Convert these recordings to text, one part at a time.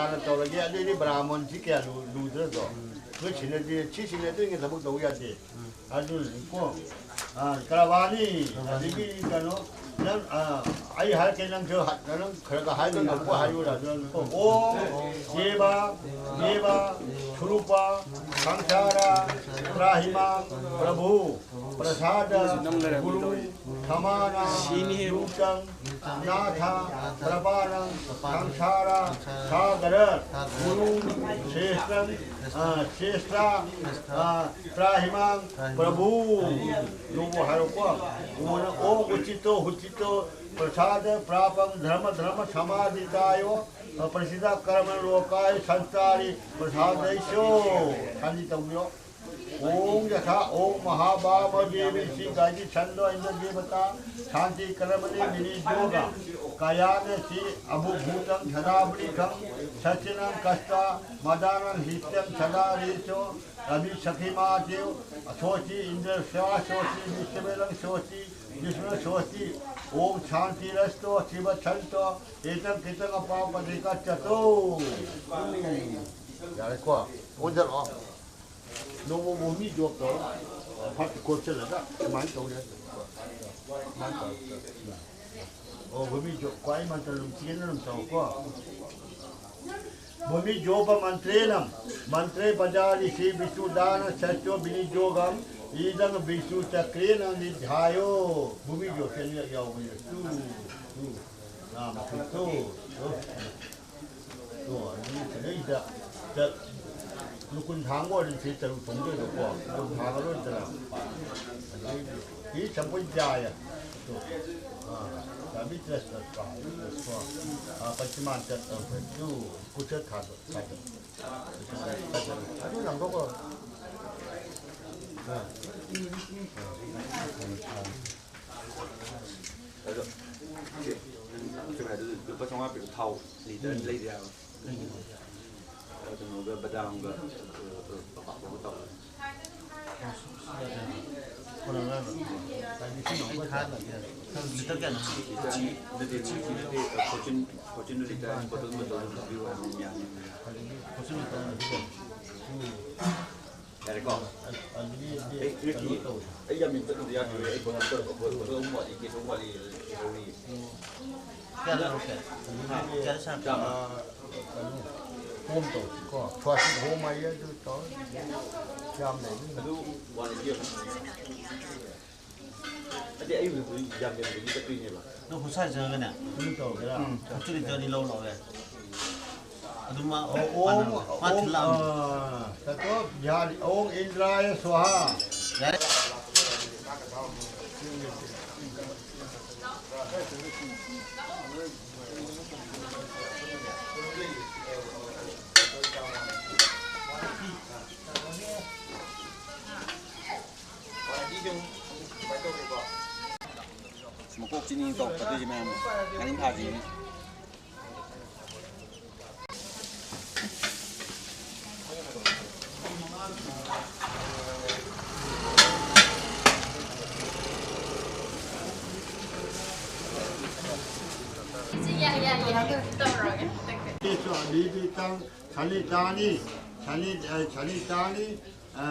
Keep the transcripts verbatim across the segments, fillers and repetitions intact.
ꯍꯥꯟꯅ ꯇꯧꯔꯒꯦ, ꯑꯗꯨꯏꯗꯤ ꯕ꯭ꯔꯥꯍꯃꯣꯟꯁꯤ ꯀꯌꯥ ꯂꯨ-, ꯂꯨꯗ꯭ꯔꯗꯣ? ꯎꯝ꯫ ꯂꯣꯏ ꯁꯤꯟꯅꯗꯦ, ꯁꯤ ꯁꯤꯟꯅꯗꯣꯏꯅꯤ ꯊꯕꯛ ꯇꯧ ꯌꯥꯗꯦ꯫ ꯎꯝ꯫ ꯑꯗꯨꯅꯀꯣ, ꯑꯥ, ꯀꯔꯕꯥꯅꯤ, ꯀꯔꯕꯥꯅꯤ꯫ ꯑꯗꯒꯤ ꯀꯩꯅꯣ, ꯅꯪ, ꯑꯥ, ꯑꯩ ꯍꯥꯏꯔꯛꯀꯦ, ꯅꯪꯁꯨ ꯍ-, ꯅꯪ ꯈꯔ ꯈꯔ ꯍꯥꯏꯕ ꯉꯝꯕ ꯍꯥꯏꯌꯨ, ꯅꯪ꯫ ꯀꯣ, ꯁꯦꯕꯥ, ꯗꯦꯕꯥ, ꯁꯨꯔꯨꯄꯥ, ꯁꯪꯁꯥꯔꯥ, ꯇ꯭ꯔꯥꯍꯤꯃꯥ, ꯄ꯭ꯔꯚꯨ, ꯄ꯭ꯔꯁꯥꯗ, ꯒꯨꯔꯨ, ꯁꯃꯥꯅ, ꯌꯨꯛꯇꯪ, ꯅꯥꯊ, ꯄ꯭ꯔꯄꯥꯅ, ꯁꯪꯁꯥꯔ, ꯁꯥꯒꯔ, ꯒꯨꯔꯨ, ꯁ꯭ꯔꯦꯁ꯭ꯇꯪ, ꯑ, ꯁ꯭ꯔꯦꯁ꯭ꯇꯥ, ꯑ, ꯇ꯭ꯔꯥꯍꯤꯃꯥꯡ, ꯄ꯭ꯔꯚꯨ꯫ ꯂꯨꯕꯨ ꯍꯥꯏꯔꯣꯀꯣ꯫ ꯎꯅ, ꯑꯣ, ꯎꯆꯤꯇꯣ, ꯍꯨꯆꯤꯇꯣ, ꯄ꯭ꯔꯁꯥꯗ, ꯄ꯭ꯔꯥꯄꯝ, ꯙꯔꯃ, ꯙꯔꯃ, ꯁꯃꯥꯙꯤꯇꯥꯌꯣ, ꯑ, ꯄ꯭ꯔꯁꯤꯗ, ꯀꯔꯃ, ꯂꯣꯀꯥꯌ, ꯁꯟꯆꯥꯔꯤ, ꯄ꯭ꯔꯁꯥꯗꯩꯁꯣ꯫ ꯁꯥꯟꯇꯤ ꯇꯧꯕꯤꯌꯣ꯫ ॐ यथा ॐ महावामदेवी श्री गायत्री छंदो इंद्र देवता शांति करमणि विनियोगम। कायान श्री अभुभूतम सदावृखम सचिनं कष्ट मदानं हित्यं सदा रेचो अभिसखिमादेव। स्वस्ति इंद्र स्वा स्वस्ति विश्ववेदं स्वस्ति विष्णु स्वस्ति। ॐ शांतिरस्तु शिव छंदो एतं कृतं अपापदिकच्चतो। ꯌꯥꯔꯦꯀꯣ? ꯑꯣꯟꯁꯤꯜꯂꯛꯑꯣ꯫ ꯅꯣꯡꯃ ꯃꯣꯃꯤ ꯖꯣꯕꯇꯣ ꯐꯠ ꯀꯣꯠꯁꯤꯜꯂꯒ ꯑꯗꯨꯃꯥꯏꯅ ꯇꯧ ꯌꯥꯏ꯫ ꯑꯗꯨꯃꯥꯏꯅ ꯇꯧ꯫ ꯑꯣ, ꯃꯣꯃꯤ ꯖꯣꯕ ꯈ꯭ꯋꯥꯏ ꯃꯟꯇ꯭ꯔ ꯑꯗꯨꯝ ꯆꯦꯟꯅ ꯑꯗꯨꯝ ꯇꯧꯀꯣ꯫ ꯃꯣꯃꯤ ꯖꯣꯕ ꯃꯟꯇ꯭ꯔꯦꯅ ꯃꯟꯇ꯭ꯔꯦ ꯄꯖꯥꯔꯤ ꯁꯤ ꯕꯤꯁꯨ ꯗꯥꯅ ꯁꯠꯁꯣ ꯕꯤꯅꯤ ꯖꯣꯒꯝ ꯏꯗꯪ ꯕꯤꯁꯨ ꯆꯀ꯭ꯔꯦꯅ ꯅꯤꯙꯥꯌꯣ꯫ ꯃꯣꯃꯤ ꯖꯣꯕꯁꯦ ꯑꯅꯤꯔꯛ ꯌꯥꯎꯕꯅꯤꯅ ꯇꯨ, ꯇꯨ, ꯅꯥꯃ ꯇꯨ, ꯇꯨ꯫ ꯇꯣ, ꯑꯗꯨꯗꯤ ꯁꯤꯗꯩꯗ ꯆꯠ-, ꯂꯨꯀꯨꯟ ꯊꯥꯡꯕ ꯑꯣꯏꯔꯗꯤ ꯁꯤ ꯇꯔꯨꯛ ꯇꯣꯡꯗꯣꯏꯕꯀꯣ꯫ ꯂꯨꯀꯨꯟ ꯊꯥꯡꯒꯔꯣꯏꯗꯅ꯫ ꯑꯗꯩꯗꯤ ꯁꯤ ꯆꯝꯐꯨꯠ ꯌꯥꯏꯌꯦ꯫ ꯇꯣ, ꯑꯥ, ꯆꯥꯕꯤ ꯇ꯭ꯔꯁ ꯇ꯭ꯔꯁ ꯀꯣ꯫ ꯑꯥ, ꯄꯁꯆꯤꯃꯥꯟ ꯆꯠ ꯇꯧꯈ꯭ꯔꯦ꯫ ꯇꯨ, ꯀꯨꯆꯠ ꯊꯥꯗꯣ, ꯊꯥꯗꯣ꯫ ꯑꯗꯨ ꯂꯪꯊꯣꯛꯈ꯭ꯔꯣ꯫ ꯑꯥ꯫ ꯑꯗꯣ, ꯁꯤ, ꯆꯨꯝꯃꯦ, ꯑꯗꯨ ꯂꯨꯄꯥ ꯆꯥꯝꯃꯉꯥ ꯄꯤꯕ ꯊꯥꯎ ꯂꯤꯇꯔ ꯑꯅꯤ ꯂꯩꯗ ꯌꯥꯔꯣꯏ꯫ ꯀꯩꯅꯣꯒ ꯕꯗꯥꯝꯒ ꯄꯥꯐꯣꯔꯒ ꯇꯧꯔꯒ꯫ ꯂꯤꯇꯔ ꯀꯌꯥꯅꯣ? ꯅꯠꯇꯦ, ꯅꯠꯇꯦ, ꯐꯣꯔꯆꯨꯟ, ꯐꯣꯔꯆꯨꯟꯗ ꯂꯤꯇꯔ ꯕꯣꯇꯜ ꯕꯣꯇꯜ ꯑꯗꯨꯝ ꯄꯤꯌꯨ ꯍꯥꯏꯕꯅꯤ, ꯌꯥꯅꯤ꯫ ꯐꯣꯔꯆꯨꯟ ꯂꯤꯇꯔ ꯑꯃꯗꯤꯀꯣ꯫ ꯌꯥꯔꯦꯀꯣ? ꯑꯗꯨꯗꯤ ꯑꯩ ꯅꯠꯇꯦ, ꯑꯩ ꯌꯥꯝ ꯌꯥꯝ ꯆꯠꯂꯨꯕ ꯌꯥꯗ꯭ꯔꯦ꯫ ꯑꯩ ꯕꯣꯇꯜ ꯇꯔꯨꯛ, ꯕꯣꯇꯜ ꯑꯍꯨꯝ ꯋꯥꯠꯂꯤ, ꯀꯦꯁ ꯑꯍꯨꯝ ꯋꯥꯠꯂꯤ ꯂꯩꯍꯧꯔꯤ꯫ ꯀꯌꯥ ꯂꯧꯔꯛꯀꯦ? ꯀꯌꯥꯗ ꯁꯥꯔꯛꯀꯦ? ꯆꯥꯝꯃ꯫ ꯀꯩꯅꯣ, ꯍꯣꯝ ꯇꯧ ꯀꯣ, ꯐꯥꯔꯁ ꯍꯣꯝ ꯍꯥꯏꯌꯦ, ꯑꯗꯨ ꯇꯧꯔ ꯌꯥꯝ ꯂꯩꯕꯅꯤ꯫ ꯑꯗꯨ ꯋꯥꯟ ꯑꯩꯠꯇꯤ ꯑꯣꯏꯔꯝꯒꯅꯤ꯫ ꯅꯠꯇꯦ, ꯑꯩ ꯍꯧꯖꯤꯛ ꯌꯥꯝ ꯌꯥꯝꯕꯒꯤ ꯆꯠꯇꯣꯏꯅꯦꯕ꯫ ꯅꯪ ꯍꯣꯁꯥꯏ ꯆꯪꯉꯒꯅꯦ, ꯑꯗꯨꯝ ꯇꯧꯒꯦꯔꯥ? ꯎꯝ, ꯐꯣꯔꯆꯨꯟ ꯂꯤꯇꯔ ꯑꯅꯤ ꯂꯧ ꯂꯥꯛꯑꯣ ꯌꯥꯏ꯫ ꯑꯗꯨ ꯃꯥ ꯑꯣ, ꯃꯥꯅ ꯑꯣ, ꯃꯥ ꯑꯣ, ꯊꯤꯜꯂꯛꯑꯝꯃꯦ꯫ ꯑꯥ, ꯀꯩꯅꯣ, ꯌꯥꯔꯤ, ꯑꯣꯝ ꯏꯟꯗ꯭ꯔꯥꯌ ꯁ꯭ꯋꯥꯍꯥ꯫ ꯌꯥꯔꯦ꯫ ꯃꯀꯣꯛ ꯆꯤꯅꯤ ꯇꯧꯔꯛꯀꯗꯣꯏꯁꯦ ꯃꯌꯥꯝ, ꯉꯥꯔꯤꯡꯈꯥꯁꯤꯅꯤ꯫ ꯁꯤ ꯌꯥꯏ, ꯌꯥꯏ, ꯌꯥꯏ꯫ ꯇꯧꯔꯒꯦ꯫ ꯁ꯭ꯋꯥꯃꯤꯕꯤꯇꯪ ꯁꯂꯤꯇꯥꯅꯤ, ꯁꯂꯤ-, ꯑ, ꯁꯂꯤꯇꯥꯅꯤ, ꯑ,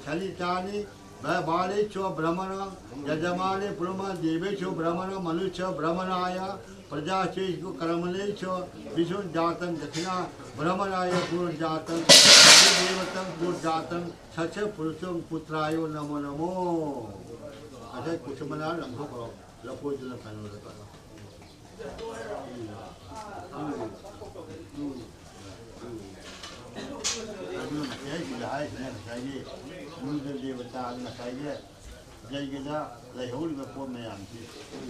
ꯁꯂꯤꯇꯥꯅꯤ, ꯕ-, ꯕꯥꯂꯦꯁꯨ ꯕ꯭ꯔꯍꯃꯅ, ꯌꯖꯃꯥꯅꯦ ꯄꯨꯔꯃ ꯗꯦꯕꯦꯁꯨ ꯕ꯭ꯔꯍꯃꯅ, ꯃꯅꯨꯁ ꯕ꯭ꯔꯍꯃꯅꯥꯌ, ꯄ꯭ꯔꯖꯥꯁꯦꯁꯨ ꯀꯔꯃꯅꯦꯁꯨ ꯕꯤꯁꯨ ꯖꯥꯇꯪ ꯗꯈꯤꯅꯥ ꯕ꯭ꯔꯍꯃꯅꯥꯌ ꯄꯨꯔ ꯖꯥꯇꯪ, ꯗꯦꯋꯇꯪ ꯄꯨꯔ ꯖꯥꯇꯪ, ꯁꯠꯁ ꯄꯨꯔꯨꯁꯨ ꯄꯨꯇ꯭ꯔꯥꯌꯣ ꯅꯃꯣ ꯅꯃꯣ꯫ ꯉꯁꯥꯏ ꯀꯨꯁꯨꯃꯅꯥ ꯂꯪꯊꯣꯛꯈ꯭ꯔꯣ, ꯂꯐꯣꯏꯗꯨꯅ ꯀꯩꯅꯣꯗ ꯇꯧꯔꯣ꯫ ꯑꯗꯨꯅ ꯉꯁꯥꯏ ꯑꯩ ꯁꯤꯗ ꯍꯥꯏꯁꯤꯅ ꯉꯁꯥꯏꯒꯤ ꯔꯨꯗ꯭ꯔ ꯗꯦꯕꯇꯥ ꯉꯁꯥꯏꯒꯤ ꯖꯩꯒꯗ ꯂꯩꯍꯧꯔꯤꯕ ꯄꯣꯠ ꯃꯌꯥꯝꯁꯤ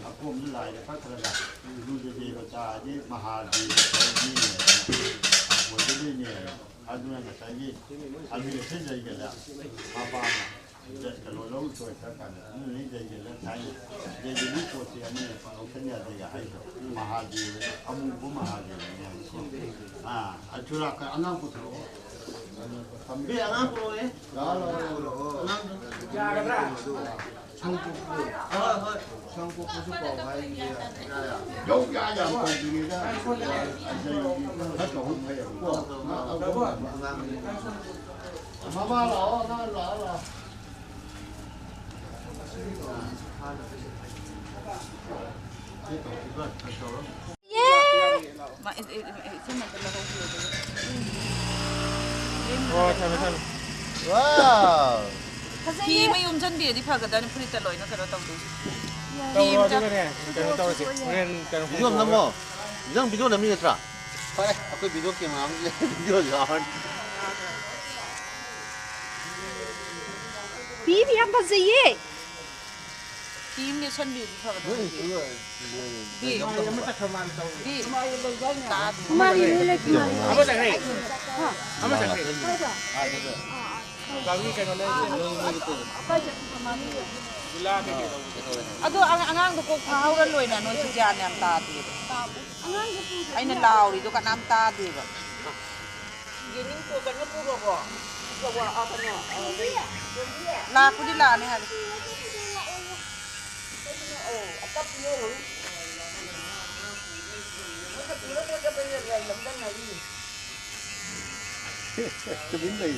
ꯑꯀꯣꯝꯗ ꯂꯥꯏꯗ ꯀꯠꯈ꯭ꯔꯒ ꯔꯨꯗ꯭ꯔ ꯗꯦꯕꯇꯥ ꯍꯥꯏꯗꯤ ꯃꯍꯥꯗꯦꯕ ꯑꯣꯏꯗꯣꯏꯅꯦ꯫ ꯑꯗꯨꯅ ꯉꯁꯥꯏꯒꯤ ꯑꯃꯤꯔꯁꯦ ꯖꯩꯒꯗ ꯃꯄꯥꯅ ꯀꯩꯅꯣ ꯂꯧ ꯆꯣꯏꯈ꯭ꯔ ꯀꯥꯟꯗ ꯑꯗꯨꯅ ꯖꯩꯒꯗ ꯊꯥꯏꯅ ꯖꯩꯒꯗꯤ ꯄꯣꯠꯁꯦ ꯑꯃꯅ ꯂꯧꯁꯟ ꯌꯥꯗꯦꯒ ꯍꯥꯏꯗꯣ ꯃꯍꯥꯗꯦꯕ ꯑꯃꯨꯕ ꯃꯍꯥꯗꯦꯕꯅꯦ ꯍꯥꯏꯕꯀꯣ꯫ ꯑꯥ, ꯑꯗꯨ ꯂꯥꯛꯀ-, ꯑꯉꯥꯡ ꯄꯨꯊꯣꯔꯛꯑꯣ꯫ ꯑꯦ, ꯑꯉꯥꯡ ꯄꯨꯔꯛꯑꯣ, ꯑꯦ꯫ ꯂꯥꯛꯑꯣ, ꯂꯥꯛꯑꯣ, ꯂꯥꯛꯑꯣ꯫ ꯑꯉꯥꯡꯗꯣ꯫ ꯌꯥꯒꯗ꯭ꯔꯥ? ꯁꯪ ꯄꯣꯛꯄꯗꯣ꯫ ꯍꯣꯏ, ꯍꯣꯏ꯫ ꯁꯪ ꯄꯣꯛꯄꯁꯨ ꯄꯥꯎ ꯍꯥꯏꯒꯦ꯫ ꯌꯥ, ꯌꯥ꯫ ꯌꯧ, ꯌꯥ, ꯌꯥ, ꯇꯧꯗ꯭ꯔꯤꯉꯩꯗ꯫ ꯈꯔ ꯇꯧꯍꯧ ꯐꯩꯌꯦꯕꯀꯣ꯫ ꯑꯉꯥꯡ ꯑꯉꯥꯡꯅꯤ꯫ ꯃꯃꯥ ꯂꯥꯛꯑꯣ, ꯑꯉꯥꯡ ꯂꯥꯛꯑꯣ, ꯂꯥꯛꯑꯣ꯫ ꯁꯤ ꯇꯧꯔꯣ, ꯁꯤ ꯇꯧꯔꯣ꯫ ꯃꯥ, ꯏ-, ꯏ-, ꯏ-, ꯏꯆꯦ ꯃꯥꯏꯀ ꯂꯧꯍꯧꯕꯤꯌꯣ ꯑꯗꯨꯒ꯫ ꯍꯣꯏ, ꯊꯝꯃꯦ, ꯊꯝꯃꯦ꯫ ꯋꯥꯎ! ꯐꯤ ꯐꯖꯩꯌꯦ꯫ ꯑꯃ ꯌꯣꯝꯁꯤꯟꯕꯤꯔꯗꯤ ꯐꯒꯗꯕꯅꯤ, ꯐꯨꯔꯤꯠꯇ ꯂꯣꯏꯅ ꯀꯩꯅꯣ ꯇꯧꯗꯣꯏꯁꯦ꯫ ꯐꯤ ꯇꯧꯔꯣ, ꯑꯝꯇ ꯑꯗꯨꯒꯅꯦ, ꯀꯩꯅꯣ ꯇꯧꯔꯁꯤ꯫ ꯍꯣꯔꯦꯟ ꯀꯩꯅꯣ ꯚꯤꯗꯤꯑꯣ ꯍꯣꯡꯗꯣꯛꯑꯒ꯫ ꯅꯝꯃꯣ꯫ ꯅꯪ ꯚꯤꯗꯤꯑꯣ ꯅꯝꯃꯤ ꯅꯠꯇ꯭ꯔꯥ? ꯐꯔꯦ, ꯑꯩꯈꯣꯏ ꯚꯤꯗꯤꯑꯣ ꯀꯦꯃꯦꯔꯥ ꯑꯃ ꯂꯩ, ꯚꯤꯗꯤꯑꯣ ꯌꯥꯎꯔꯅꯤ꯫ ꯐꯤ ꯑꯃ ꯌꯥꯝ ꯐꯖꯩꯌꯦ꯫ ꯐꯤ ꯑꯃ ꯌꯦꯠꯁꯟꯕꯤꯔꯗꯤ ꯐꯒꯗꯕꯅꯤ꯫ ꯕꯤ꯫ ꯕꯤ꯫ ꯇꯥꯗꯦ꯫ ꯃꯥꯒꯤ ꯂꯣꯏ ꯂꯩ, ꯃꯥꯒꯤ ꯂꯣꯏ ꯂꯩ꯫ ꯑꯃ ꯆꯠꯈ꯭ꯔꯦ꯫ ꯍꯥ? ꯑꯃ ꯆꯠꯈ꯭ꯔꯦ꯫ ꯀꯥꯏꯗ? ꯒꯥꯔꯤ ꯀꯩꯅꯣ ꯂꯩ-, ꯂꯩ-, ꯂꯩ-, ꯂꯩ-, ꯒꯨꯂꯥ ꯀꯩꯀꯩ ꯂꯧꯕꯗꯣ꯫ ꯑꯗꯣ ꯑꯉ-, ꯑꯉꯥꯡꯗꯣ ꯀꯣꯛ ꯐꯥꯍꯧꯔ ꯂꯣꯏꯅ, ꯅꯣꯏꯁꯨ ꯒ꯭ꯌꯥꯟ ꯌꯥꯝ ꯇꯥꯗꯦꯕ꯫ ꯑꯩꯅ ꯂꯥꯎꯔꯤꯗꯣ ꯀꯅꯥꯝ ꯇꯥꯗꯦꯕ꯫ ꯌꯦꯅꯤꯡ ꯀꯣ-, ꯀꯩꯅꯣ ꯄꯨꯔꯕꯣ? ꯀꯋꯥ-, ꯑ, ꯀꯩꯅꯣ, ꯑ, ꯀꯩꯅꯣ, ꯂꯥꯛꯄꯨꯗꯤ ꯂꯥꯛꯑꯅꯤ ꯍꯥꯏꯕ꯫ ꯀꯩꯅꯣ, ꯑꯧ, ꯑꯀꯞꯄꯤꯌꯣ꯫ ꯃꯣꯏꯅ ꯄꯨꯔ ꯄꯣꯠ ꯆꯠꯄ ꯂꯝꯗꯝ ꯍꯥꯏꯔꯤ꯫ ꯇꯨꯃꯤꯟ ꯂꯩ꯫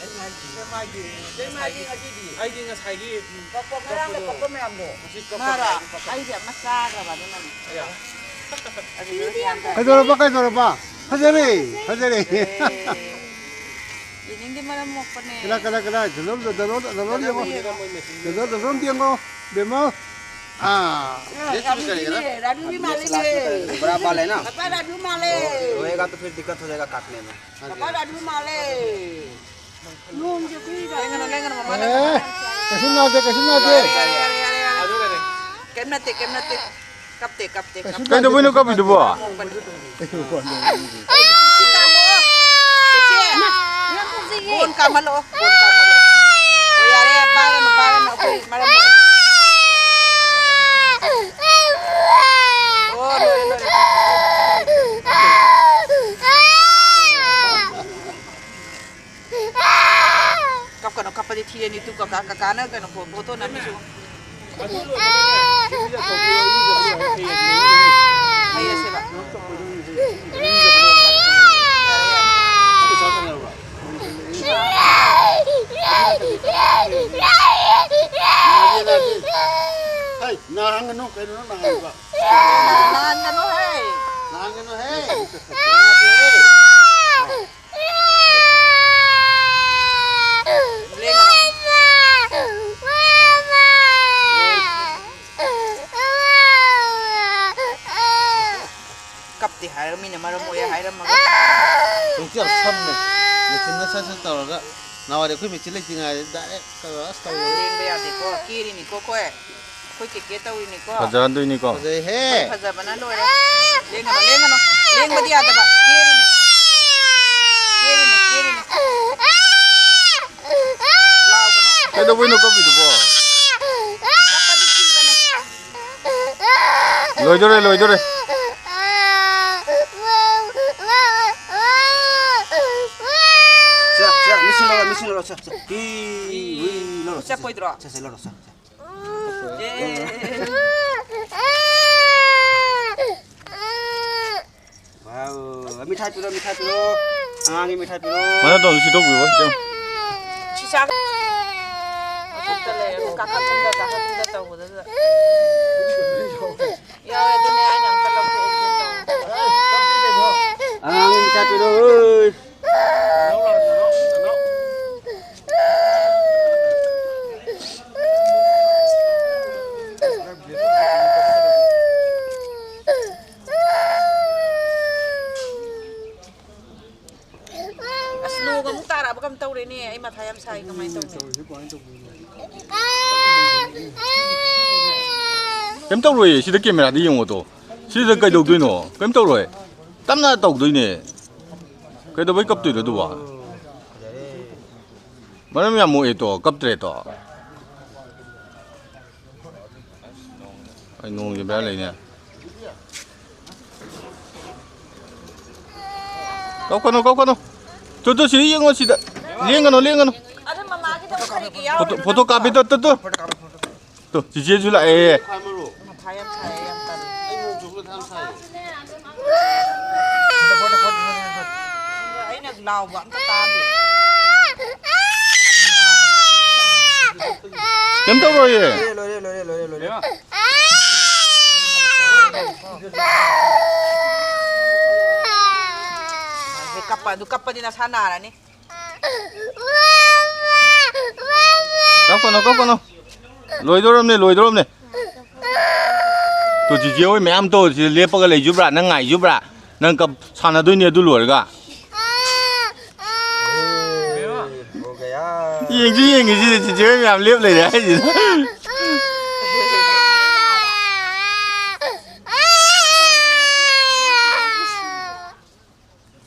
ꯑꯩꯅ ꯍꯥꯏꯗꯤ ꯏꯆꯦ ꯃꯥꯒꯤ, ꯏꯆꯦ ꯃꯥꯒꯤ ꯉꯁꯤꯗꯤ꯫ ꯑꯩꯗꯤ ꯉꯁꯥꯏꯒꯤ ꯀꯞꯄ, ꯉꯔꯥꯡꯗ ꯀꯞꯄꯗꯣ꯫ ꯀꯞꯄ ꯃꯌꯥꯝꯗꯣ꯫ ꯉꯁꯤ ꯀꯞꯄ ꯃꯥꯔꯣ? ꯃꯌꯥꯝꯗꯣ ꯀꯞꯄ꯫ ꯑꯩꯗꯤ ꯑꯃ ꯆꯥꯈ꯭ꯔꯕ ꯑꯗꯨꯅꯅꯦ꯫ ꯑꯌꯥ꯫ ꯀꯩꯗꯧꯔꯕ, ꯀꯩꯗꯧꯔꯕ? ꯐꯖꯔꯦ, ꯐꯖꯔꯦ꯫ ꯌꯦꯅꯤꯡꯗꯤ ꯃꯔꯝ ꯃꯣꯛꯄꯅꯦ꯫ ꯀꯅꯥ, ꯀꯅꯥ, ꯀꯅꯥ? ꯗꯣꯅꯜ, ꯗꯣꯅꯜ, ꯗꯣꯅꯜ ꯌꯦꯡꯉꯣ꯫ ꯗꯣꯅꯜ, ꯗꯣꯅꯜ ꯌꯦꯡꯉꯣ, ꯕꯦꯝꯃ꯫ ꯑꯥ꯫ ꯔꯥꯅꯨꯕꯤ ꯃꯥꯜꯂꯤꯅꯦ꯫ ꯕꯨꯔꯥ ꯃꯥꯜꯂꯦ ꯅꯪ꯫ ꯄꯥꯄꯥ ꯔꯥꯅꯨ ꯃꯥꯜꯂꯦ꯫ रोएगा तो फिर दिक्कत हो जाएगा काटने में। ꯄꯥꯄꯥ ꯔꯥꯅꯨ ꯃꯥꯜꯂꯦ꯫ ꯂꯦꯡꯒꯅꯨ, ꯂꯦꯡꯒꯅꯨ, ꯃꯃꯥ ꯑꯦ, ꯂꯦꯡꯒꯅꯨ꯫ ꯀꯩꯁꯨꯝ ꯅꯥꯗꯦ, ꯀꯩꯁꯨꯝ ꯅꯥꯗꯦ꯫ ꯌꯥꯔꯦ, ꯌꯥꯔꯦ, ꯌꯥꯔꯦ, ꯌꯥꯔꯦ꯫ ꯑꯗꯨꯅꯅꯦ꯫ ꯀꯩꯝ ꯅꯠꯇꯦ, ꯀꯩꯝ ꯅꯠꯇꯦ꯫ ꯀꯞꯇꯦ, ꯀꯞꯇꯦ, ꯀꯩꯁꯨꯝ ꯀꯞꯇꯦ꯫ ꯅꯥꯗꯦ, ꯀꯩꯗꯧꯕꯩꯅꯣ ꯀꯩꯁꯨꯝ ꯀꯞꯄꯤꯗꯨꯕꯣ? ꯅꯥꯗꯦ꯫ ꯁꯤ ꯀꯥꯝꯃꯛꯑꯣ꯫ ꯆꯦꯆꯦ꯫ ꯌꯥꯝ ꯐꯖꯩꯌꯦ꯫ ꯀꯣꯟ ꯀꯥꯝꯍꯜꯂꯛꯑꯣ, ꯀꯣꯟ ꯀꯥꯝꯍꯜꯂꯛꯑꯣ꯫ ꯑꯣ, ꯌꯥꯔꯦ, ꯄꯥꯏꯔꯅꯨ, ꯄꯥꯏꯔꯅꯨ, ꯑꯩꯈꯣꯏ ꯃꯔꯝ ꯃꯣꯛꯑꯦ꯫ ꯑꯣ, ꯂꯣꯏꯔꯦ, ꯂꯣꯏꯔꯦ꯫ ꯅꯤꯇꯨ ꯀꯀꯥ, ꯀꯀꯥꯅ ꯀꯩꯅꯣ ꯐꯣ-, ꯐꯣꯇꯣ ꯅꯝꯃꯤꯁꯨ꯫ ꯍꯩꯔꯁꯦꯕ꯫ ꯍꯩ, ꯅꯥꯍꯥꯡꯒꯅꯨ, ꯀꯩꯅꯣ ꯅꯪ ꯅꯥꯍꯥꯡꯉꯤꯕ? ꯅꯥꯍꯥꯡꯒꯅꯨꯍꯦ꯫ ꯅꯥꯍꯥꯡꯒꯅꯨꯍꯦ꯫ ꯀꯞꯇꯦ ꯍꯥꯏꯔꯒ ꯃꯤꯅ ꯃꯔꯝ ꯑꯣꯏꯌꯦ ꯍꯥꯏꯔꯝꯃꯒ꯫ ꯍꯧꯖꯤꯛꯇꯤ ꯌꯥꯝ ꯁꯝꯃꯦ꯫ ꯃꯦꯆꯤꯟꯅ ꯁꯠ ꯁꯠ ꯇꯧꯔꯒ, ꯅꯍꯥꯟꯋꯥꯏꯗꯤ ꯑꯩꯈꯣꯏ ꯃꯦꯆꯤꯟ ꯂꯩꯇ꯭ꯔꯤꯉꯩꯗ direct ꯀꯩꯅꯣ ꯑꯁ ꯇꯧꯔꯒ꯫ ꯂꯦꯡꯕ ꯌꯥꯗꯦꯀꯣ, ꯀꯦꯔꯤꯅꯤꯀꯣ ꯑꯩꯈꯣꯏ꯫ ꯑꯩꯈꯣꯏ ꯀꯦꯀꯦ ꯇꯧꯔꯤꯅꯤꯀꯣ꯫ ꯐꯖꯍꯟꯗꯣꯏꯅꯤꯀꯣ꯫ ꯐꯖꯩꯍꯦ꯫ ꯐꯖꯕꯅ ꯂꯣꯏꯔꯦ꯫ ꯂꯦꯡꯒꯅꯨ, ꯂꯦꯡꯒꯅꯨ꯫ ꯂꯦꯡꯕꯗꯤ ꯌꯥꯗꯕ꯫ ꯀꯦꯔꯤꯅꯤ꯫ ꯀꯦꯔꯤꯅꯤ, ꯀꯦꯔꯤꯅꯤ꯫ ꯂꯥꯎꯒꯅꯨ꯫ ꯀꯩꯗꯧꯕꯩꯅꯣ ꯀꯞꯄꯤꯗꯨꯕꯣ? ꯀꯞꯄꯗꯤ ꯊꯤꯕꯅꯦ꯫ ꯂꯣꯏꯗꯣꯔꯦ, ꯂꯣꯏꯗꯣꯔꯦ꯫ ꯁꯦ, ꯁꯦ, ꯃꯤꯁꯤꯡ ꯂꯧꯔꯣ, ꯃꯤꯁꯤꯡ ꯂꯧꯔꯣ, ꯁꯦ, ꯁꯦ꯫ ꯍꯤ, ꯍꯨꯏ, ꯂꯧꯔꯣ, ꯁꯦ, ꯁꯦ꯫ ꯆꯠꯄꯣꯏꯗ꯭ꯔꯣ? ꯁꯦ, ꯁꯦ, ꯂꯧꯔꯣ, ꯁꯦ, ꯁꯦ꯫ ꯑꯦ꯫ ꯋꯥꯎ, ꯃꯤꯊꯥꯏ ꯄꯤꯔꯣ, ꯃꯤꯊꯥꯏ ꯄꯤꯔꯣ꯫ ꯑꯉꯥꯡꯒꯤ ꯃꯤꯊꯥꯏ ꯄꯤꯔꯣ꯫ ꯃꯊꯛꯇ ꯑꯃꯨꯛ ꯁꯤꯠꯇꯣꯛꯄꯤꯔꯣ, ꯈꯤꯇꯪ꯫ ꯁꯤ ꯆꯥ-, ꯃꯊꯛꯇ ꯂꯩꯔꯒ ꯀꯥꯈꯠ ꯀꯨꯝꯗ, ꯀꯥꯈꯠ ꯀꯨꯝꯗ ꯇꯧꯕꯗꯨꯗ꯫ ꯌꯥꯎꯋꯦ, ꯑꯗꯨꯅꯦ ꯑꯩꯅ ꯑꯝꯇ ꯂꯧꯊꯣꯛꯎꯒꯦ ꯇꯧꯕ꯫ ꯑꯉꯥꯡꯒꯤ ꯃꯤꯊꯥꯏ ꯄꯤꯔꯣ, ꯑꯣꯏ꯫ ꯑꯁ, ꯅꯣꯡ ꯑꯃꯨꯛ ꯇꯥꯔꯛꯑꯕ ꯀꯩꯅꯣꯝ ꯇꯧꯔꯦꯅꯦ꯫ ꯑꯩ ꯃꯊꯥ ꯌꯥꯝ ꯁꯥꯏ꯫ ꯀꯃꯥꯏꯅ ꯇꯧꯅꯤ? ꯀꯩꯝ ꯇꯧꯔꯣꯏꯌꯦ꯫ ꯁꯤꯗ camera ꯗ ꯌꯦꯡꯉꯣ ꯇꯣ꯫ ꯁꯤꯗ ꯀꯩꯗꯧꯗꯣꯏꯅꯣ? ꯀꯩꯝ ꯇꯧꯔꯣꯏ꯫ ꯇꯞꯅ ꯇꯧꯗꯣꯏꯅꯦ꯫ ꯀꯩꯗꯧꯕꯩ ꯀꯞꯇꯣꯏꯅꯣ ꯑꯗꯨꯕꯣ? ꯃꯔꯝ ꯌꯥꯝ ꯃꯣꯛꯑꯦ ꯇꯣ, ꯀꯞꯇ꯭ꯔꯦ ꯇꯣ꯫ ꯑꯩ ꯅꯣꯡꯁꯦ ꯕꯦꯔꯥ ꯂꯩꯅꯦ꯫ ꯀꯞꯀꯅꯨ, ꯀꯞꯀꯅꯨ꯫ ꯇꯨ, ꯇꯨ, ꯁꯤꯗ ꯌꯦꯡꯉꯣ, ꯁꯤꯗ꯫ ꯂꯦꯡꯒꯅꯨ, ꯂꯦꯡꯒꯅꯨ꯫ ꯑꯗꯨ ꯃꯃꯥꯒꯤꯗꯃꯛ ꯐꯣꯇꯣ, ꯐꯣꯇꯣ ꯀꯥꯞꯄꯤ꯫ Two, two, two. ꯇꯨ, ꯆꯤꯆꯦꯁꯨ ꯂꯥꯛꯑꯦ꯫ ꯃꯊꯥ ꯌꯥꯝ ꯁꯥꯏ, ꯌꯥꯝ ꯇꯜꯂꯦ꯫ ꯑꯩ ꯅꯣꯡ ꯆꯨꯕꯗ ꯃꯊꯥ ꯌꯥꯝ ꯁꯥꯏ꯫ ꯑꯩꯅ ꯂꯥꯎꯕ ꯑꯝꯇ ꯇꯥꯗꯦ꯫ ꯀꯩꯝ ꯇꯧꯔꯣꯏꯌꯦ꯫ ꯂꯣꯏꯔꯦ, ꯂꯣꯏꯔꯦ, ꯂꯣꯏꯔꯦ, ꯂꯣꯏꯔꯦ꯫ ꯍꯦꯛ ꯀꯞꯄ, ꯑꯗꯨ ꯀꯞꯄꯗꯤ ꯅꯁꯥ ꯅꯥꯔꯅꯤ꯫ ꯀꯞꯀꯅꯣ, ꯀꯞꯀꯅꯣ꯫ ꯂꯣꯏꯗꯧꯔꯝꯅꯦ, ꯂꯣꯏꯗꯧꯔꯝꯅꯦ꯫ ꯇꯨ, ꯆꯤꯆꯦ ꯍꯣꯏ ꯃꯌꯥꯝ ꯇꯧ, ꯁꯤꯗ ꯂꯦꯞꯄꯒ ꯂꯩꯖꯨꯕ꯭ꯔꯥ? ꯅꯪ ꯉꯥꯏꯖꯨꯕ꯭ꯔꯥ? ꯅꯪ ꯀꯞ-, ꯁꯥꯟꯅꯗꯣꯏꯅꯦ ꯑꯗꯨ ꯂꯣꯏꯔꯒ꯫ ꯌꯦꯡꯁꯨ ꯌꯦꯡꯉꯤꯁꯤꯗꯤ, ꯆꯤꯆꯦ ꯍꯣꯏ ꯃꯌꯥꯝ ꯂꯦꯞ ꯂꯩꯔꯦ ꯍꯥꯏꯁꯤꯗ꯫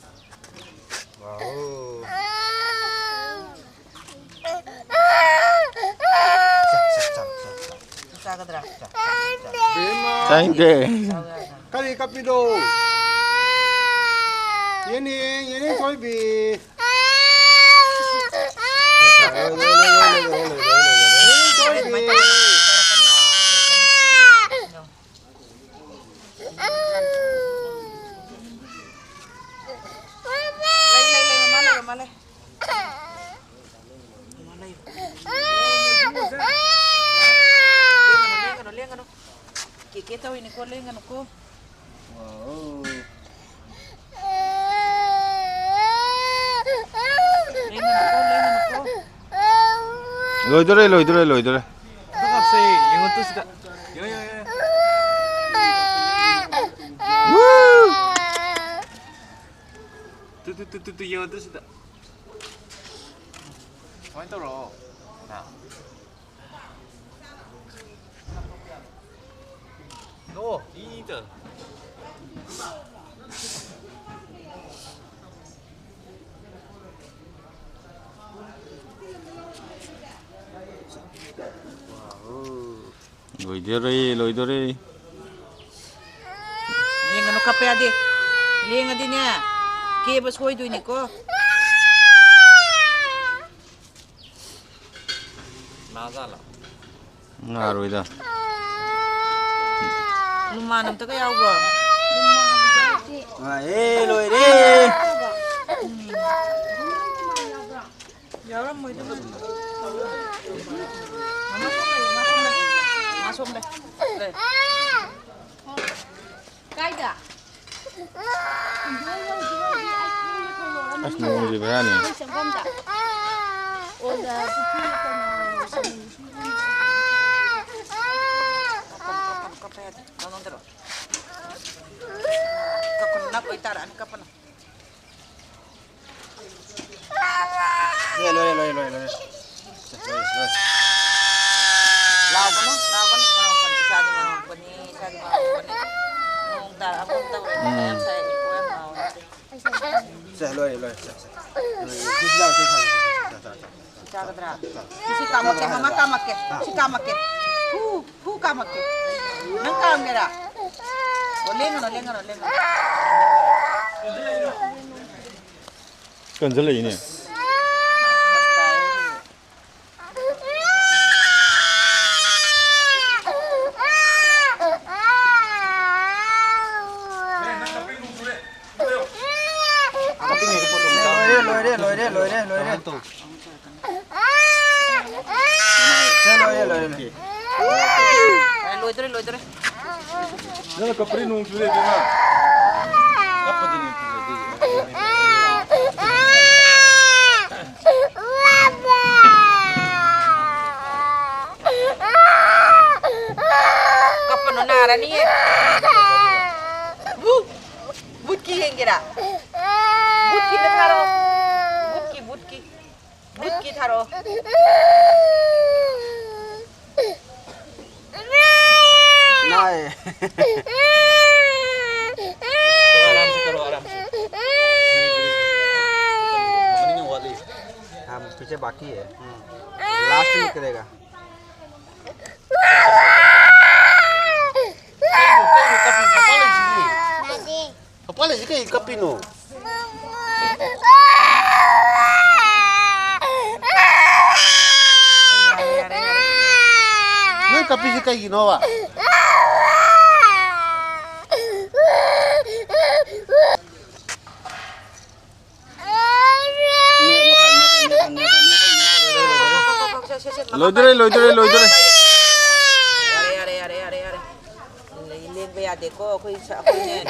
ꯆꯥꯒꯗ꯭ꯔꯥ? ꯆꯥꯅꯤꯡꯗꯦ꯫ ꯀꯔꯤ ꯀꯞꯄꯤꯅꯣ? ꯌꯦꯅꯤꯡ, ꯌꯦꯅꯤꯡ ꯊꯣꯏꯕꯤ꯫ ꯌꯦꯅꯤꯡ ꯊꯣꯏꯕꯤ꯫ ꯂꯩ, ꯂꯩ, ꯂꯩ, ꯃꯃꯥ ꯂꯩ, ꯃꯃꯥ ꯂꯩ꯫ ꯃꯃꯥ ꯂꯩ꯫ ꯂꯦꯡꯒꯅꯨ, ꯂꯦꯡꯒꯅꯨ, ꯂꯦꯡꯒꯅꯨ꯫ ꯀꯦ ꯀꯦ ꯇꯧꯔꯤꯅꯤꯀꯣ, ꯂꯦꯡꯒꯅꯨꯀꯣ꯫ ꯂꯦꯡꯒꯅꯨꯀꯣ, ꯂꯦꯡꯒꯅꯨꯀꯣ꯫ ꯂꯣꯏꯗꯣꯔꯦ, ꯂꯣꯏꯗꯣꯔꯦ, ꯂꯣꯏꯗꯣꯔꯦ꯫ ꯐꯣꯇꯣ ꯀꯥꯞꯁꯦ, ꯌꯦꯡꯉꯣ ꯇꯨ ꯁꯤꯗ꯫ ꯌꯦꯡꯉꯣ, ꯌꯦꯡꯉꯣ, ꯌꯦꯡꯉꯣ꯫ Two, two, two, two, two, ꯌꯦꯡꯉꯣ ꯇꯨ ꯁꯤꯗ꯫ ꯁꯨꯃꯥꯏꯅ ꯇꯧꯔꯛꯑꯣ꯫ ꯅꯥ꯫ ꯅꯣ, ꯏꯗ꯫ ꯂꯣꯏꯗꯣꯔꯦ, ꯂꯣꯏꯗꯣꯔꯦ꯫ ꯂꯦꯡꯒꯅꯨ, ꯀꯞꯄ ꯌꯥꯗꯦ꯫ ꯂꯦꯡꯉꯗꯤꯅꯦ, ꯀꯦꯕ ꯁꯣꯏꯗꯣꯏꯅꯤꯀꯣ꯫ ꯉꯥꯔꯣꯏꯗ꯫ ꯂꯨꯃꯥꯟ ꯑꯝꯇꯒ ꯌꯥꯎꯕ꯭ꯔꯣ? ꯑꯦ, ꯂꯣꯏꯔꯦ꯫ ꯌꯥꯎꯔꯝꯃꯣꯏꯗ꯫ ꯃꯥ ꯁꯣꯝ ꯂꯩ, ꯃꯥ ꯁꯣꯝ ꯂꯩ꯫ ꯃꯥ ꯁꯣꯝ ꯂꯩ꯫ ꯀꯥꯏꯗ? ꯑꯁ, ꯅꯣꯡꯁꯦ ꯕꯦꯔꯥꯅꯤ꯫ ꯀꯞꯄꯅꯨ, ꯀꯞꯄ ꯌꯥꯗꯦ꯫ ꯅꯪꯉꯣꯟꯗꯔꯣ? ꯀꯞꯄꯅꯨ, ꯅꯞ ꯂꯣꯏ ꯇꯥꯔꯛꯑꯅꯤ, ꯀꯞꯄꯅꯨ꯫ ꯂꯣꯏꯔꯦ, ꯂꯣꯏꯔꯦ, ꯂꯣꯏꯔꯦ, ꯂꯣꯏꯔꯦ꯫ ꯂꯣꯏꯔꯦ, ꯂꯣꯏꯔꯦ꯫ ꯂꯥꯎꯒꯅꯨ, ꯂꯥꯎꯒꯅꯨ, ꯃꯔꯝ ꯑꯣꯛꯄꯅꯤ, ꯏꯆꯥꯗꯤ ꯃꯔꯝ ꯑꯣꯛꯄꯅꯤ, ꯏꯆꯥꯗꯤ ꯃꯔꯝ ꯑꯣꯛꯄꯅꯤ꯫ ꯅꯣꯡ ꯇꯥꯔꯛꯑꯕ ꯇꯧꯔꯦ, ꯎꯝ꯫ ꯌꯥꯝ ꯁꯥꯏ, ꯏꯀꯣ ꯌꯥꯝ ꯉꯥꯎꯋꯦ꯫ ꯁꯦ, ꯂꯣꯏꯔꯦ, ꯂꯣꯏꯔꯦ, ꯁꯦ, ꯁꯦ꯫ ꯂꯣꯏꯔꯦ, ꯁꯤ ꯆꯥꯔꯣ, ꯁꯤ ꯆꯥꯔꯣ, ꯁꯤ ꯆꯥꯔꯣ, ꯁꯤ ꯆꯥꯔꯣ꯫ ꯁꯤ ꯆꯥꯒꯗ꯭ꯔꯥ? ꯁꯤ ꯀꯥꯝꯃꯛꯀꯦ, ꯃꯃꯥ ꯀꯥꯝꯃꯛꯀꯦ, ꯁꯤ ꯀꯥꯝꯃꯛꯀꯦ꯫ ꯍꯨ, ꯍꯨ ꯀꯥꯝꯃꯛꯀꯦ꯫ ꯅꯪ ꯀꯥꯝꯒꯦꯔꯥ? ꯑꯣ, ꯂꯦꯡꯒꯅꯣ, ꯂꯦꯡꯒꯅꯣ, ꯂꯦꯡꯒꯅꯣ꯫ ꯀꯟꯖꯜꯂꯛꯏꯅꯦ꯫ ꯂꯣꯏꯔꯦ, ꯂꯣꯏꯔꯦ, ꯂꯣꯏꯔꯦ, ꯂꯣꯏꯔꯦ, ꯂꯣꯏꯔꯦ꯫ ꯁꯦ, ꯂꯣꯏꯔꯦ, ꯂꯣꯏꯔꯦ, ꯂꯣꯏꯔꯦ꯫ ꯑꯦ, ꯂꯣꯏꯗꯣꯔꯦ, ꯂꯣꯏꯗꯣꯔꯦ꯫ ꯅꯪꯅ ꯀꯞꯄꯗꯤ ꯅꯣꯡ ꯆꯨꯔꯦ, ꯏꯕꯦꯝꯃ꯫ ꯀꯞꯄꯗꯤ ꯅꯣꯡ ꯆꯨꯔꯦ, ꯑꯗꯨꯏꯅꯦ꯫ ꯀꯞꯄꯅꯨ, ꯅꯥꯔꯅꯤꯌꯦ꯫ ꯕꯨ-, ꯕꯨꯠꯀꯤ ꯌꯦꯡꯒꯦꯔꯥ? ꯕꯨꯠꯀꯤꯗ ꯊꯥꯔꯛꯑꯣ꯫ ꯕꯨꯠꯀꯤ, ꯕꯨꯠꯀꯤ꯫ ꯕꯨꯠꯀꯤ ꯊꯥꯔꯛꯑꯣ꯫ ꯅꯥꯏ꯫ आराम से करो, आराम से। नहीं, नहीं, वो वाली। हाँ, पीछे बाकी है। लास्ट में करेगा। ꯄꯥꯄꯥ ꯂꯩꯁꯤ ꯀꯩ ꯀꯞꯄꯤꯅꯣ? ꯌꯥꯔꯦ, ꯌꯥꯔꯦ, ꯀꯞꯄꯤꯁꯤ ꯀꯩꯒꯤꯅꯣꯕ? ꯂꯣꯏꯗꯣꯔꯦ, ꯂꯣꯏꯗꯣꯔꯦ, ꯂꯣꯏꯗꯣꯔꯦ꯫ ꯌꯥꯔꯦ, ꯌꯥꯔꯦ, ꯌꯥꯔꯦ, ꯌꯥꯔꯦ, ꯌꯥꯔꯦ꯫ ꯂꯦꯡꯕ ꯌꯥꯗꯦꯀꯣ ꯑꯩꯈꯣꯏ ꯁ-, ꯑꯩꯈꯣꯏꯅꯦ꯫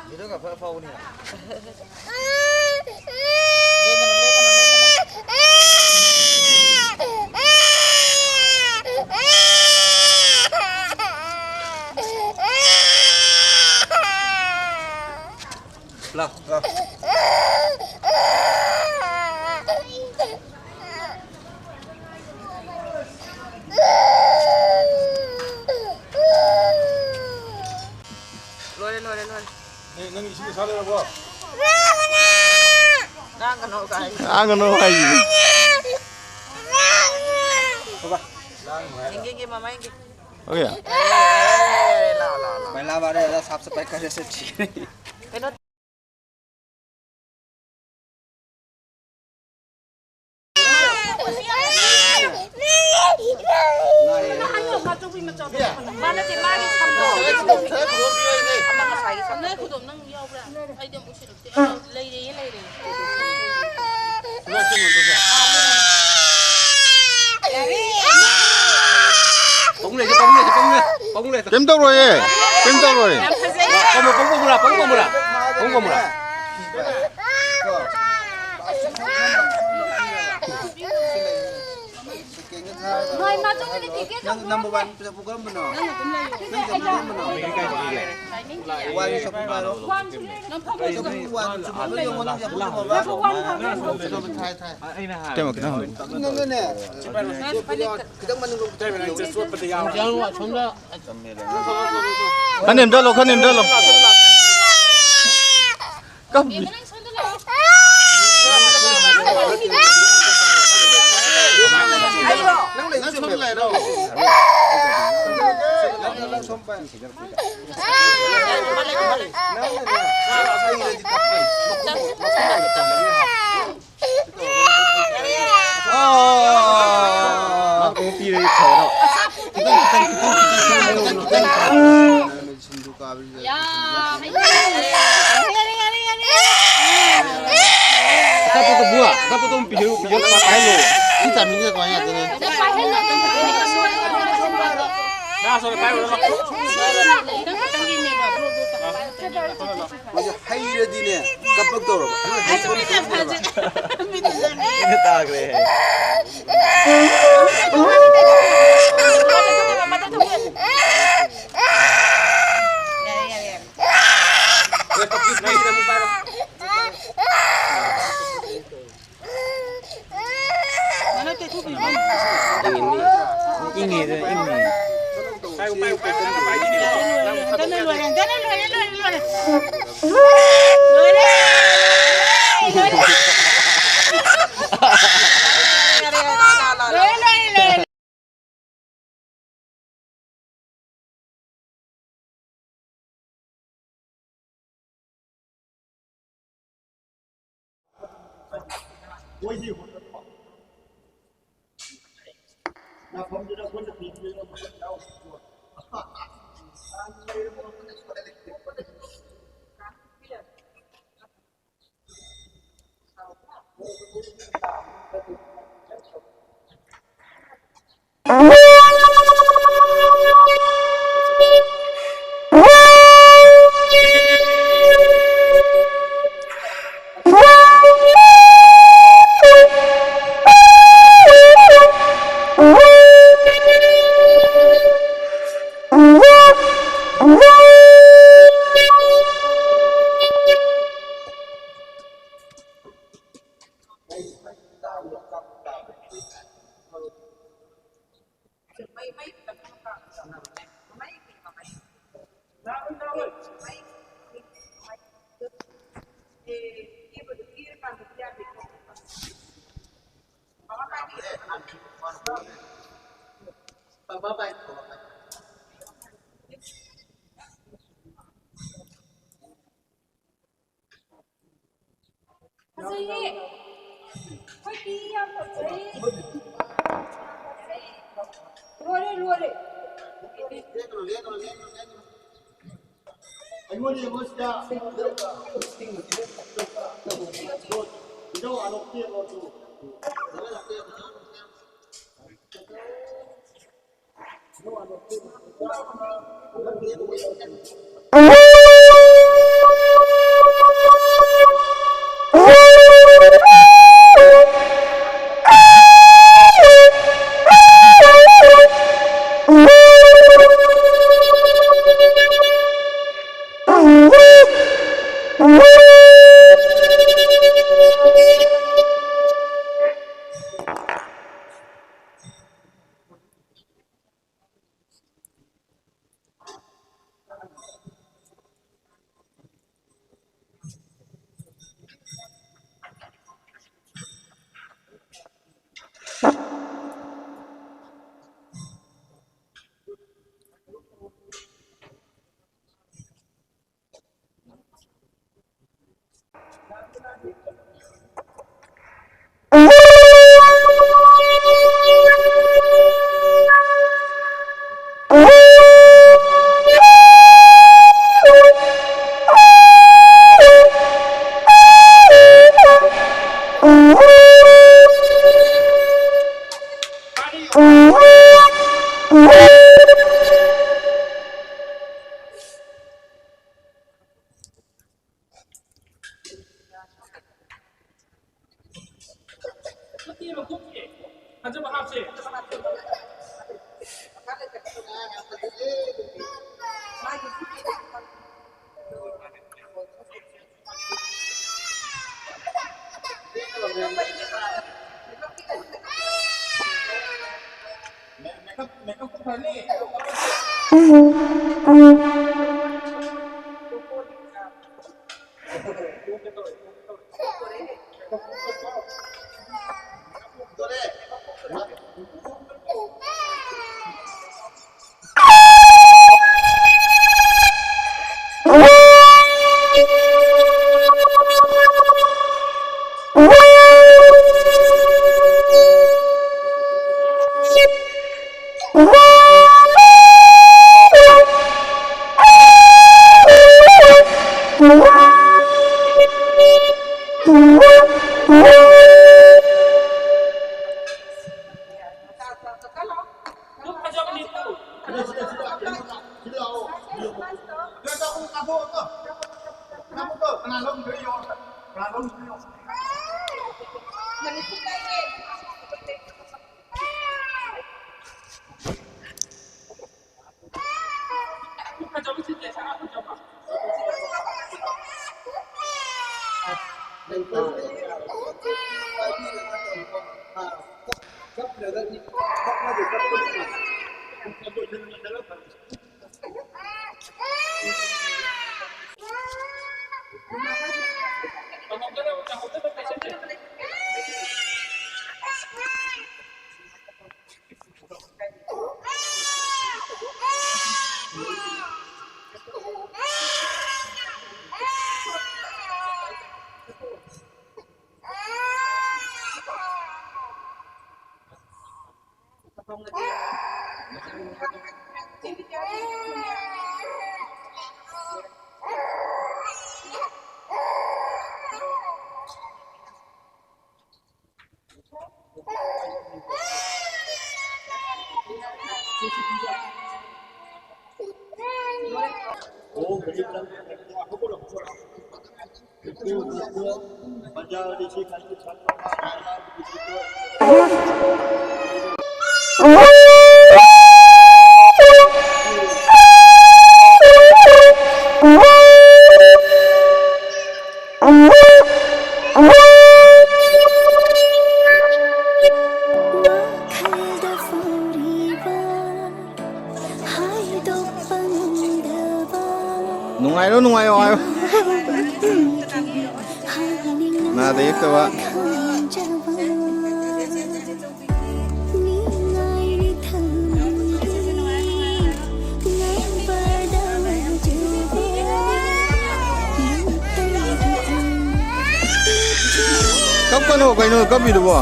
ꯚꯤꯗꯤꯑꯣꯒ ꯑꯐ ꯑꯐꯥꯎꯕꯅꯤꯅ꯫ ꯂꯥꯎ, ꯂꯥꯎ꯫ ꯂꯣꯏꯔꯦ, ꯂꯣꯏꯔꯦ, ꯂꯣꯏꯔꯦ꯫ ꯑꯦ, ꯅꯪ ꯏꯁꯤꯡ ꯑꯁꯥ ꯂꯩꯔꯕꯣ? ꯉꯥꯡꯒꯅꯣ ꯀꯥꯏ꯫ ꯉꯥꯡꯒꯅꯣ ꯍꯥꯏꯁꯤꯗꯤ꯫ ꯌꯦꯡꯒꯦ, ꯌꯦꯡꯒꯦ, ꯃꯃꯥ ꯌꯦꯡꯒꯦ꯫ ꯍꯣꯏ꯫ ꯌꯥꯔꯦ, ꯌꯥꯔꯦ, ꯌꯥꯔꯦ, ꯂꯥꯎ, ꯂꯥꯎ, ꯂꯥꯎ꯫ ꯄꯩꯂꯥ ꯕꯥꯔꯦ, ꯑꯗ ꯁꯥꯐ ꯁꯐꯥꯏ ꯈꯔ ꯆꯠꯁꯤ꯫ ꯀꯩꯅꯣ꯫ ꯃꯥ ꯅꯠꯇꯦ, ꯃꯥꯒꯤ ꯁꯝꯗꯣ꯫ ꯑꯃ ꯉꯁꯥꯏꯒꯤ ꯁꯝꯗꯣ꯫ ꯅꯣꯏ ꯈꯨꯗꯣꯝ ꯅꯪ ꯌꯥꯎꯕ꯭ꯔꯥ? ꯑꯩꯗꯤ ꯑꯃꯨꯛ ꯎꯁꯤꯜꯂꯛꯇꯦ꯫ ꯑ, ꯂꯩꯔꯦꯌꯦ, ꯂꯩꯔꯦꯌꯦ꯫ ꯌꯥꯔꯦ꯫ ꯄꯥꯕꯨꯡ ꯂꯩꯁꯦ, ꯄꯥꯕꯨꯡ ꯂꯩꯁꯦ, ꯄꯥꯕꯨꯡ ꯂꯩ-, ꯄꯥꯕꯨꯡ ꯂꯩꯁꯦ꯫ ꯀꯩꯝ ꯇꯧꯔꯣꯏꯌꯦ꯫ ꯀꯩꯝ ꯇꯧꯔꯣꯏ꯫ ꯌꯥꯝ ꯐꯖꯩ꯫ ꯄꯥꯕꯨꯡ, ꯄꯥꯕꯨꯡ ꯄꯥꯕꯨꯡ ꯂꯥ, ꯄꯥꯕꯨꯡ ꯄꯥꯕꯨꯡ ꯂꯥ꯫ ꯄꯥꯕꯨꯡ ꯄꯥꯕꯨꯡ ꯂꯥ꯫ ꯅꯣꯏ ꯃꯥ ꯆꯧꯃꯤꯟꯅ ꯇꯤꯀꯦꯠ ꯅꯪ ꯇꯧꯕ꯭ꯔꯣ? ꯅꯝꯕꯔ ꯋꯥꯟ ꯆꯐꯨ ꯀꯔꯝꯕꯅꯣ? ꯅꯪ ꯑꯗꯨꯝ ꯂꯩꯌꯣ꯫ ꯅꯪ ꯆꯐꯨ ꯀꯔꯝꯕꯅꯣ? ꯋꯥꯟ ꯆꯐꯨ ꯍꯥꯏꯔꯣ꯫ ꯅꯪ ꯐꯝꯃꯣ꯫ ꯆꯐꯨ ꯋꯥꯟ ꯆꯐꯨ ꯑꯃ ꯌꯦꯡꯉꯣ, ꯅꯪ ꯆꯐꯨ ꯌꯦꯡꯉꯣꯕ꯫ ꯆꯐꯨ ꯋꯥꯟ ꯐꯝꯃꯣ꯫ ꯊꯥꯏ, ꯊꯥꯏ꯫ ꯀꯩꯅꯣ ꯈꯤꯇꯪ ꯍꯟꯗꯣꯛ꯫ ꯅꯪꯅꯅꯦ, ꯅꯪ ꯐꯅꯦꯛ ꯈꯤꯇꯪ ꯃꯅꯤꯡ ꯂꯣꯝ ꯈꯤꯇꯪ ꯌꯦꯡꯉꯣ꯫ ꯈꯔ ꯅꯦꯝꯊꯍꯜꯂꯣ, ꯈꯔ ꯅꯦꯝꯊꯍꯜꯂꯣ꯫ ꯀꯞꯄꯤ꯫ ꯅꯪ ꯁꯣꯝꯗ ꯂꯥꯛꯑꯣ꯫ ꯅꯪ ꯂꯩ ꯆꯨꯝꯃꯦ꯫ ꯃꯥ ꯀꯩꯅꯣ ꯄꯤꯔꯗꯤ ꯐꯒꯗꯕ꯫ ꯈꯤꯇꯪ, ꯈꯤꯇꯪ, ꯈꯤꯇꯪ, ꯈꯤꯇꯪ ꯍꯥꯏꯌꯣ, ꯈꯤꯇꯪ꯫ ꯌꯥ, ꯍꯩ꯫ ꯑꯆꯥꯄꯣꯠꯇꯣ ꯕꯨ, ꯑꯆꯥꯄꯣꯠꯇꯣ ꯑꯃ ꯄꯤꯖꯔꯨ, ꯄꯤꯖꯔꯨ, ꯄꯥꯏꯍꯜꯂꯣ꯫ ꯁꯤ ꯇꯥꯏꯃꯤꯡꯁꯤꯗ ꯀꯃꯥꯏꯅ ꯌꯥꯗꯣꯏꯅꯣ? ꯄꯥꯏꯍꯜꯂꯣ꯫ ꯃꯣꯏꯁꯦ ꯍꯩꯔꯗꯤꯅꯦ, ꯀꯞꯄꯛꯇꯧꯔꯕ꯫ ꯃꯣꯏ ꯍꯩꯇꯕ ꯈꯪꯗꯦꯕ꯫ ꯃꯤꯠꯇ ꯇꯥꯈ꯭ꯔꯦ꯫ ꯏꯪꯉꯤꯗ, ꯏꯪꯉꯤ꯫ ꯐꯖꯩꯌꯦ꯫ ꯑꯩꯈꯣꯏ ꯄꯤ ꯌꯥꯝ ꯐꯖꯩ꯫ ꯂꯣꯏꯔꯦ, ꯂꯣꯏꯔꯦ꯫ ꯑꯩꯉꯣꯟꯗ ꯌꯦꯡꯉꯣ ꯁꯤꯗ꯫ ꯏꯅꯧ ꯑꯅꯣꯛꯇꯤ ꯌꯦꯡꯉꯣ ꯑꯗꯨ꯫ ꯐꯖꯕ ꯍꯥꯞꯁꯦ꯫ ꯀꯅꯥ ꯂꯧꯗꯣꯏꯅꯣ? ꯀꯅꯥ ꯂꯧꯗꯣꯏꯅꯣ? ꯅꯨꯡꯉꯥꯏꯔꯣ, ꯅꯨꯡꯉꯥꯏꯔꯣ ꯍꯥꯏꯌꯣ꯫ ꯅꯥꯗ ꯌꯦꯛꯇꯕ꯫ ꯀꯞꯀꯅꯣ, ꯀꯩꯅꯣ ꯀꯞꯄꯤꯗꯨꯕꯣ?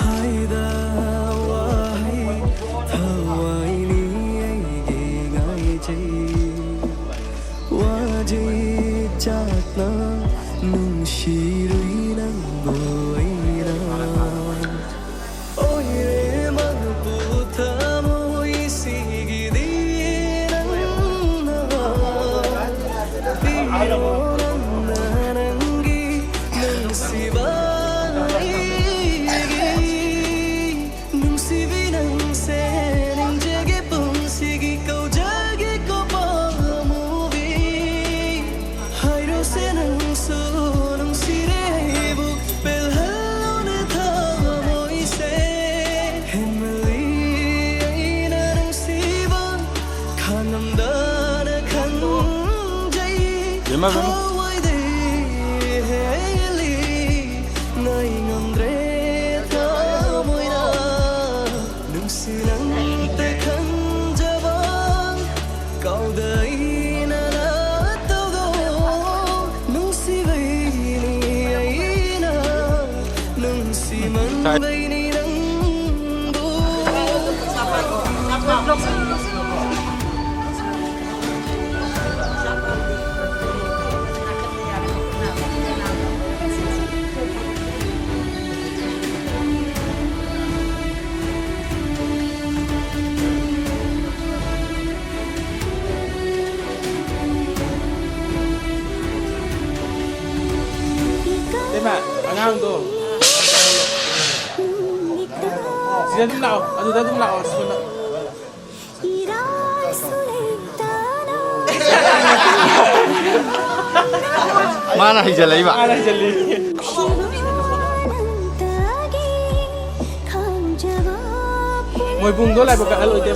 ꯍꯥꯏꯗ ꯋꯥꯍꯩ ꯊꯋꯥꯏꯅꯤ ꯑꯩꯒꯤ ꯉꯥꯏꯖꯩ꯫ ꯋꯥꯖꯩ ꯆꯥꯛꯅ ꯅꯨꯡꯁꯤꯔꯨꯏ ꯅꯪꯕꯨ ꯑꯩꯅ꯫ ꯑꯣꯏꯔꯦ ꯃꯄꯨ ꯊꯃꯣꯏ ꯁꯤꯒꯤꯗꯤ ꯅꯪꯅ ꯄꯤꯔꯣ ꯅꯪꯅ ꯅꯪꯒꯤ ꯅꯨꯡꯁꯤꯕ ꯑꯩꯒꯤ꯫ ꯅꯨꯡꯁꯤꯕꯤ ꯅꯪꯁꯦ ꯅꯤꯡꯖꯒꯦ ꯄꯨꯟꯁꯤꯒꯤ ꯀꯧꯖꯒꯦ ꯀꯣ ꯄꯥꯝꯃꯨꯕꯤ꯫ ꯍꯥꯏꯔꯣꯁꯦ ꯅꯪꯁꯨ ꯅꯨꯡꯁꯤꯔꯦ ꯑꯩꯕꯨ ꯄꯦꯜꯍꯜꯂꯣꯅꯦ ꯊꯃꯣꯏꯁꯦ꯫ ꯍꯦꯟꯃꯜꯂꯤ ꯑꯩꯅ ꯅꯨꯡꯁꯤꯕ ꯈꯥꯡꯉꯝꯗꯅ ꯈꯟꯖꯩ꯫ ꯏꯃꯥ, ꯏꯃꯥ꯫ ꯊꯋꯥꯏꯗꯩ ꯍꯦꯜꯂꯤ ꯉꯥꯏ ꯉꯝꯗ꯭ꯔꯦ ꯊꯃꯣꯏꯅ꯫ ꯅꯨꯡꯁꯤ ꯅꯪꯇ ꯈꯟꯖꯕ ꯀꯥꯎꯗ ꯑꯩꯅ ꯅꯠꯇꯧꯗꯣ꯫ ꯅꯨꯡꯁꯤꯕꯩꯅꯤ ꯑꯩꯅ ꯅꯨꯡꯁꯤꯃꯟꯕꯩꯅꯤ ꯅꯪꯕꯨ꯫ ꯏꯕꯦꯝꯃ, ꯑꯉꯥꯡꯗꯣ ꯁꯤꯗ ꯑꯗꯨꯝ ꯂꯥꯛꯑꯣ, ꯑꯗꯨꯗ ꯑꯗꯨꯝ ꯂꯥꯛꯑꯣ, ꯁꯤꯗ꯫ ꯃꯥꯅ ꯍꯩꯖꯜꯂꯛꯏꯕ꯫ ꯃꯥꯅ ꯍꯩꯖꯜꯂꯤ꯫ ꯃꯣꯏꯕꯨꯡꯗꯣ ꯂꯥꯏꯕꯛ ꯀꯠꯍꯜꯂꯣꯏꯗꯦ꯫